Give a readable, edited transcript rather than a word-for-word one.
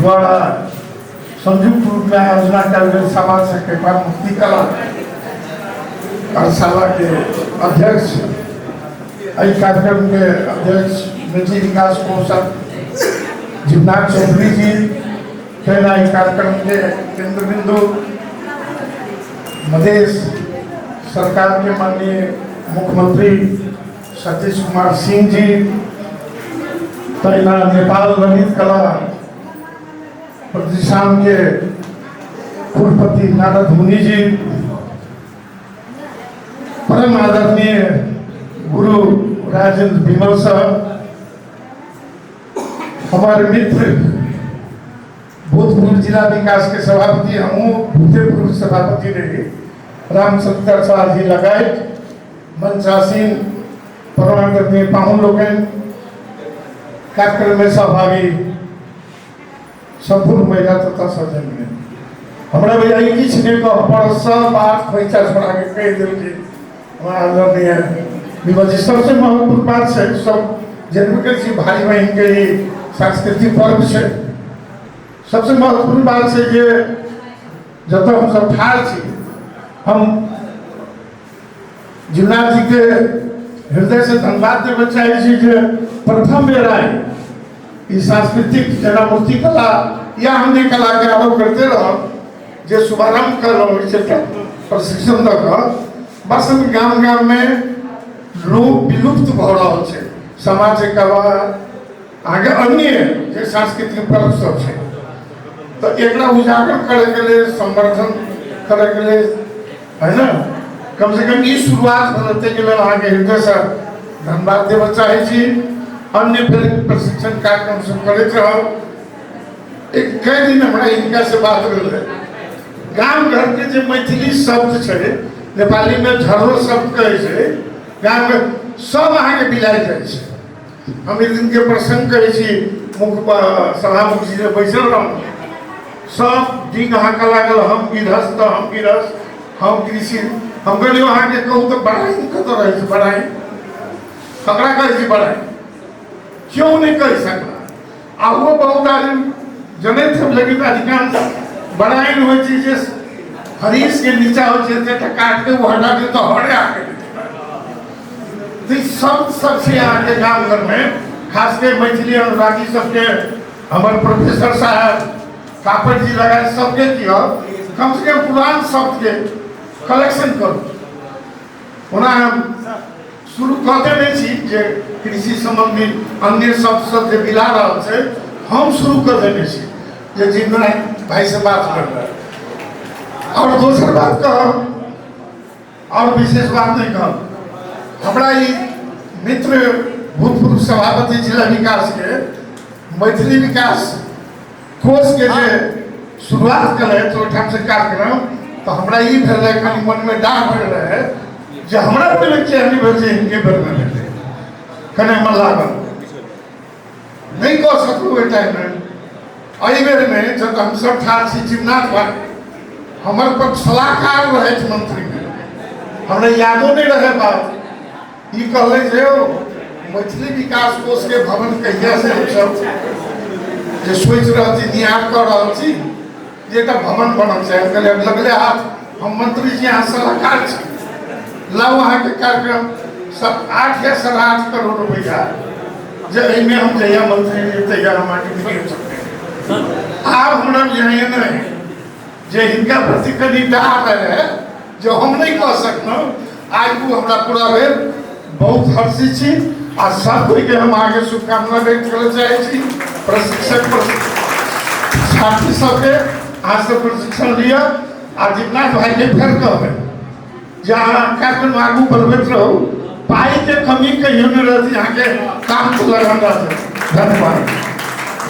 द्वारा संयुक्त रूपमे आयोजना कयल गेल सामा चकेबा मूर्तिकला कार्यशाला के अध्यक्ष, एहि कार्यक्रम के अध्यक्ष मैथिली विकास कोषक जीवनाथ चौधरी जी, तहिना एहि कार्यक्रम के केंद्र बिंदु मधेश सरकार के माननीय मुख्यमंत्री सतीश कुमार सिंह जी, तहिना नेपाल ललित कला प्रतिष्ठान के कुलपति नारद मुनि जी, परम आदरणीय गुरु राजेंद्र विमल सर, हमारे मित्र भूतपूर्व जिला विकास के सभापति, हमहूँ भूतपूर्व सभापति रही, रामशंकर शाह जी लगायत मंचासीन परमादरणीय पाहुन लोकनि, कार्यक्रम में सहभागी सम्पूर्ण महिला तथा सज्जन में हमरा भैया ई किछु नहि कह पड़त, सब बात खोइचा छोड़ा के कहि देलखिन हमरा आदरणीय विमल जी। सबसे महत्वपूर्ण बात छै, सब जनबे करै छी भाई बहिन के ई सांस्कृतिक पर्व छै। सबसे महत्वपूर्ण बात छै जे जतऽ हमसब ठाढ़ छी, हम जीवनाथ जी के हृदय से धन्यवाद देवे चाहे छी जे प्रथम बेर आइ ई सांस्कृतिक जेना मूर्तिकला या अन्य कला के आरोप करते रहब जे शुभारंभ करलहुँ ओहिसँ प्रशिक्षण दऽ कऽ बस गाम गाम में लोक विलुप्त भऽ रहल छै। समाज कला अहाँके अन्य जे सांस्कृतिक पर्व सब छै, तऽ एकरा उजागर करैके लेल, संवर्धन करैके लेल है ना, कम से कम ई शुरुआत भेल, ताहिके लेल अहाँके हृदयसँ धन्यवाद देबऽ चाहै छी। अन्य फेर प्रशिक्षण कार्यक्रम सब करैत रहब। एक कई दिन हमरा हिनका से बात भेल रहै, गाम घरके जे मैथिली शब्द छै, नेपालीमे झरो शब्द कहै छै, गाममे सब अहाँके बिलाइ जाइ छै। हम एक दिन के प्रसंग कहै छी, मुख सभामुख जी बैसल रहूँ, सब दिन अहाँके लागल हम गृहस्थ, हम गृहस्थ, हम कृषि। हम कहलियै अहाँके कहू तऽ बड़ाई कतऽ रहै छै, बड़ाई ककरा कहै छै, बड़ाई क्यों नहि कहि सकला। आ ओ बहुत आदमी जनैत छै, लेकिन अधिकांश बड़ाई होइ छै जे हरीश के नीचा होइ छै, तऽ काट के ओ हटा दे तऽ हरे आके तऽ सब सबसे अहाँके गाम घरमे खास के मैथिली अनुरागी सबके हमर प्रोफेसर साहब कापड़ जी लगाए सबके किया कम से कम पुरान शब्दके कलेक्शन करू। ओना हम शुरू कऽ देने छी जे कृषि सम्बन्धी अन्य शब्द सब जे मिला रहल छै, हम शुरू कऽ देने छी जे जिनका भाई से बात करबै। और दोसर बात कहब और विशेष बात नहीं कहब, हमरा ई मित्र भूतपूर्व सभापति जिला विकास के मैथिली विकास कोष के जे शुरुआत करै तो ओहिठाम से कार्यक्रम, तऽ हमरा ई भेल रहै, कनि मनमे डाह भेल रहै जे हमरा बेरमे किया नहि भेल, जे हिनके बेरमे भेलै, कनि हमरा लागल नहि कऽ सकलहुँ ओहि टाइममे। एहि बेरमे जब हमसब ठाढ़ छी, जीवनाथ भाई हमर पर सलाहकार रहथि मंत्रीमे, हमरा यादो नहि रहै बात, ई कहले जे मैथिली विकास कोष के भवन कहिया से हमसब जे सोचि रहल छी, निहार कऽ रहल छी जे एकटा भवन बनल छै। हम कहलियै लगले हाथ, हम मंत्री जी अहाँ सलाहकार छी, लाउ अहाँके कार्यक्रम सब 8 या 8.5 करोड़ रुपैआ जे एहिमे हम जहिया मंत्री रही तहिया हम अहाँके मिल सकते। आब हमरा बुझाइए नहि जे हिनका प्रति कनि डाह रहे जे हम नहि कऽ सकलहुँ, आइ ओ हमरा पूरा भेल, बहुत हर्षित छी आ सब कोइके हम अहाँके शुभकामना व्यक्त करऽ चाहै छी। प्रशिक्षक छात्र सबके अहाँ सब प्रशिक्षण लिअ आ जितना भाइके फेर कहबै जे अहाँ कार्यक्रम आगू बढ़बैत रहू, पाइके कमी कहियो नहि रहत, अहाँके काम तऽ लगन रहत। धन्यवाद।